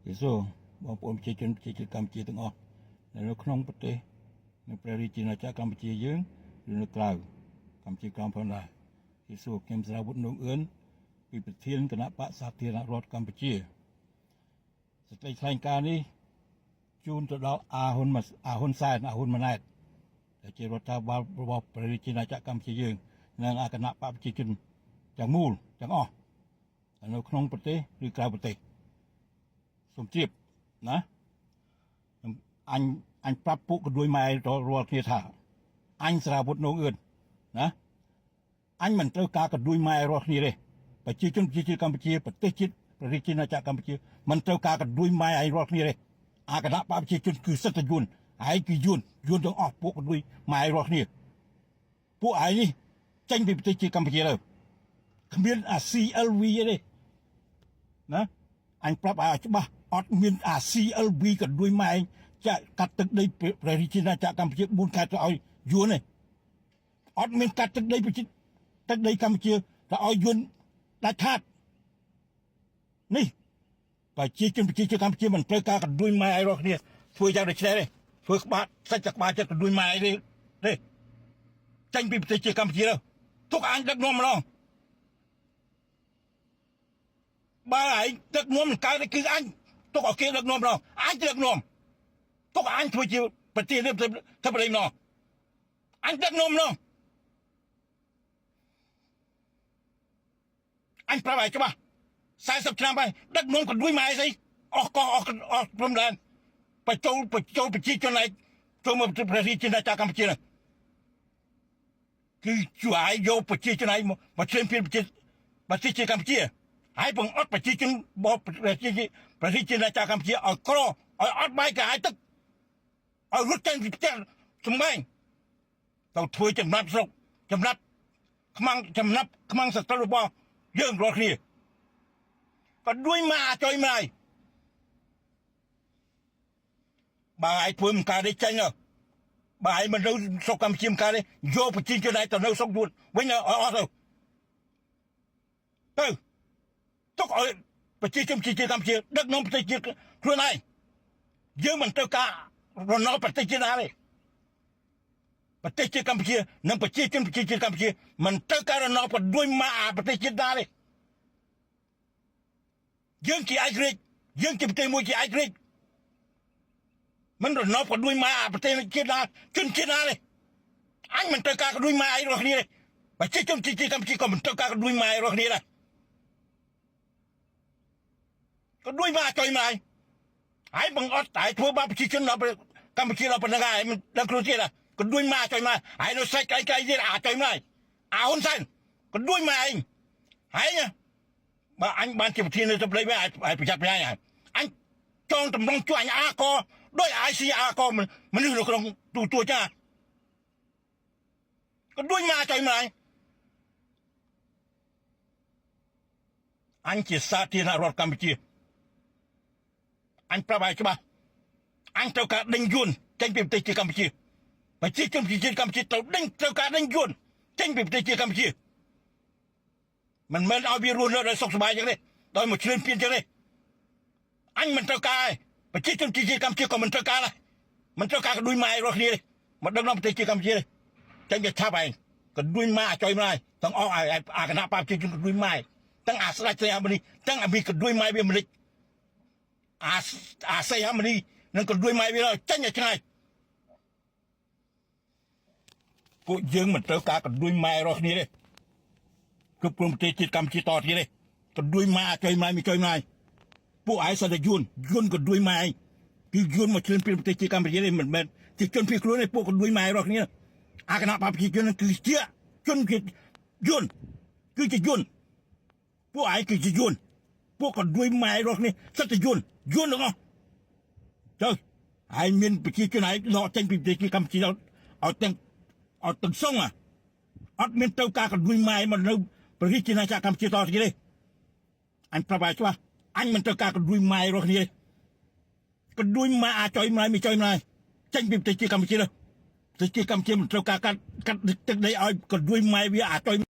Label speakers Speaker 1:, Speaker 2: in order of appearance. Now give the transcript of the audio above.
Speaker 1: ពិសូបងប្អូនប្រជាជនប្រជាជាតិកម្ពុជាទាំងអស់ដែលនៅក្នុងប្រទេសនៅព្រះរាជាណាចក្រកម្ពុជាយើងឬនៅក្រៅកម្ពុជាក្រោមផងដែរពិសូខ្ញុំស្រាវុធនងអឿនពីប្រធានគណៈបកសាធារណរដ្ឋកម្ពុជាសេចក្តីថ្លែងការណ៍នេះជូនទៅដល់អាហ៊ុនម៉ាអាហ៊ុនសែនអាហ៊ុនម៉ាណែតដែលជារដ្ឋាភិបាលរបស់ព្រះរាជាណាចក្រកម្ពុជាយើងនិងអាគណៈបកប្រជាជនទាំងមូលទាំងអស់ដែលនៅក្នុងប្រទេសឬក្រៅប្រទេស សូមជ្រាបណាអញអញប្រាប់ពួកកដួយម៉ែរាល់គ្នាថាអញស្រាវុធនងអឿនណាអញមិនត្រូវការកដួយម៉ែរាល់គ្នាទេប្រជាជនប្រជាជាតិកម្ពុជាប្រទេសជាតិប្រជាជាតិណាចក្រកម្ពុជាមិនត្រូវការកដួយម៉ែឯងរាល់គ្នាទេអាគណៈបកប្រជាជនគឺសិទ្ធិយួនឯងគឺយួនយួនទាំងអស់ពួកកដួយម៉ែរាល់គ្នាពួកឯងនេះចេញពីប្រទេសជាតិកម្ពុជាទៅគ្មានអា CLV ទេណាអញប្រាប់ឲ្យច្បាស់អត់មានអា CLV ក៏ដួយម៉ែឯងចាក់កាត់ទឹកដីព្រះរាជាណាចក្រកម្ពុជា4ខេត្តទៅឲ្យយួនទេអត់មានកាត់ទឹកដីប្រជាទឹកដីកម្ពុជាទៅឲ្យយួនដាច់ខាតនេះប្រជាជនប្រជាជាតិកម្ពុជាមិនត្រូវការកដួយម៉ែឯងរាល់គ្នាធ្វើយ៉ាងដូចនេះទេធ្វើក្បាលសាច់តែក្បាលចិត្តកដួយម៉ែឯងទេទេចេញពីប្រទេសជាតិកម្ពុជាទៅទុកអញដឹកនាំម្ដងបើឯងដឹកនាំមិនកើតទេគឺអញទុកឲ្យគេដឹកនាំម្ដងអញដឹកនាំទុកអញធ្វើជាប្រធានាធិបតីម្ដងអញដឹកនាំម្ដងអញប្រាប់ឲ្យច្បាស់40ឆ្នាំហើយដឹកនាំកដួយម៉ែស្អីអស់កោះអស់អស់ព្រំដែនបញ្ចូលបញ្ចូលប្រជាជនឯងចូលមកព្រះរាជាណាចក្រកម្ពុជាហ្នឹងគឺជួយឲ្យយកប្រជាជនឯងមកឈ្លានពានប្រជាប្រទេសជាតិកម្ពុជាហើយបង្អត់ប្រជាជនបបប្រជាប្រជាជាតិណាចក្រកម្ពុជាឲ្យក្រឲ្យអត់បាយក៏ឲ្យទឹកឲ្យរត់ចេញពីផ្ទះសម្បែងទៅធ្វើចំណាប់ស្រុកចំណាប់ខ្មាំងចំណាប់ខ្មាំងសត្រូវរបស់យើងរាល់គ្នាក៏ដួយមកអាចុយមកហើយបើឯងធ្វើមិនកើតទេចេញទៅបើឯងមិននៅស្រុកកម្ពុជាមិនកើតទេយកប្រជាជនឯងទៅនៅស្រុកយួនវិញឲ្យអស់ទៅទៅទុកឲ្យប្រជាជនប្រជាជាតិកម្ពុជាដឹកនាំប្រទេសជាតិខ្លួនឯងយើងមិនត្រូវការរណបប្រទេសជាតិណាទេប្រទេសជាតិកម្ពុជានិងប្រជាជនប្រជាជាតិកម្ពុជាមិនត្រូវការរណបដួយមកអាប្រទេសជាតិណាទេយើងជាឯករាជ្យយើងជាប្រទេសមួយជាឯករាជ្យមិនរណបដួយមកអាប្រទេសជាតិណាជនជាតិណាទេអញមិនត្រូវការដួយមកឯងរាល់គ្នាទេប្រជាជនប្រជាជាតិកម្ពុជាក៏មិនត្រូវការដួយមកឯងរាល់គ្នាដែរក៏ដួយមកចុយមកឯងហើយបង្អត់តែធ្វើបាបប្រជាជនដល់កម្ពុជាដល់ប៉ុណ្្នឹងហើយមិនដឹងខ្លួនទៀតក៏ដួយមកចុយមកហើយនៅសាច់កៃកៃទៀតអាចុយមកអាហ៊ុនសែនក៏ដួយមកឯងហើយបើអញបានជាប្រធាននៅទៅប្តីវិញឲ្យប្រយ័ត្នប្រយែងហើយអញចងតម្រង់ជួយអញអាកដោយ ICR កមនុស្សនៅក្នុងទូទួចាក៏ដួយមកចុយមកអញជាសាធារណរដ្ឋកម្ពុជាអញប្រាប់ឲ្យច្បាស់អញត្រូវការដេញយួនចេញពីប្រទេសជាកម្ពុជាប្រជាជនប្រជាជាតិកម្ពុជាត្រូវដេញត្រូវការដេញយួនចេញពីប្រទេសជាកម្ពុជាមិនមែនឲ្យវារស់នៅដោយសុខសប្បាយចឹងទេដោយមកឈ្លានពានចឹងទេអញមិនត្រូវការទេប្រជាជនប្រជាជាតិកម្ពុជាក៏មិនត្រូវការដែរមិនត្រូវការកដួយម៉ែរាល់គ្នាទេមកដឹកនាំប្រទេសជាកម្ពុជាទេចេញទៅឆាប់ឯងកដួយម៉ែអាចុយម៉ែទាំងអស់ឲ្យអាគណៈបកប្រជាជនកដួយម៉ែទាំងអាស្ដេចសីហមុនីទាំងអាមីកដួយម៉ែវាមនិចអាអាសីហមុនីនឹងកដួយម៉ែវាចេញឲ្យឆ្ងាយពួកយើងមិនត្រូវការកដួយម៉ែរាល់គ្នាទេគ្រប់គ្រងប្រទេសជាតិកម្ពុជាតទៀតទេកដួយម៉ែអាចុយម៉ែមីចុយម៉ែពួកឯងសិតតែយួនយួនកដួយម៉ែឯងគឺយួនមកឈ្លានពានប្រទេសជាតិកម្ពុជាទេមិនមែនជាជនភៀសខ្លួនទេពួកកដួយម៉ែរាល់គ្នាអាគណៈបកប្រជាជនគឺជាជនជាយួនគឺជាយួនពួកឯងគឺជាយួនពួកកដួយម៉ែរាល់គ្នាសិតតែយួនយួនទាំងអស់ទៅហើយមានប្រជាជនឯងដកចេញពីប្រទេសជាតិកម្ពុជាឲ្យទាំងឲ្យទាំងសុងអត់មានត្រូវការកដួយម៉ែមកនៅប្រជាជាតិកម្ពុជាតទៀតទេអញប្រាប់ឲ្យច្បាស់អញមិនត្រូវការកដួយម៉ែរាល់គ្នាទេកដួយម៉ែអាចុយម៉ែមីចុយម៉ែចេញពីប្រទេសជាតិកម្ពុជាទៅប្រទេសជាតិកម្ពុជាមិនត្រូវការកាត់កាត់ទឹកដីឲ្យកដួយម៉ែវាអាចុយ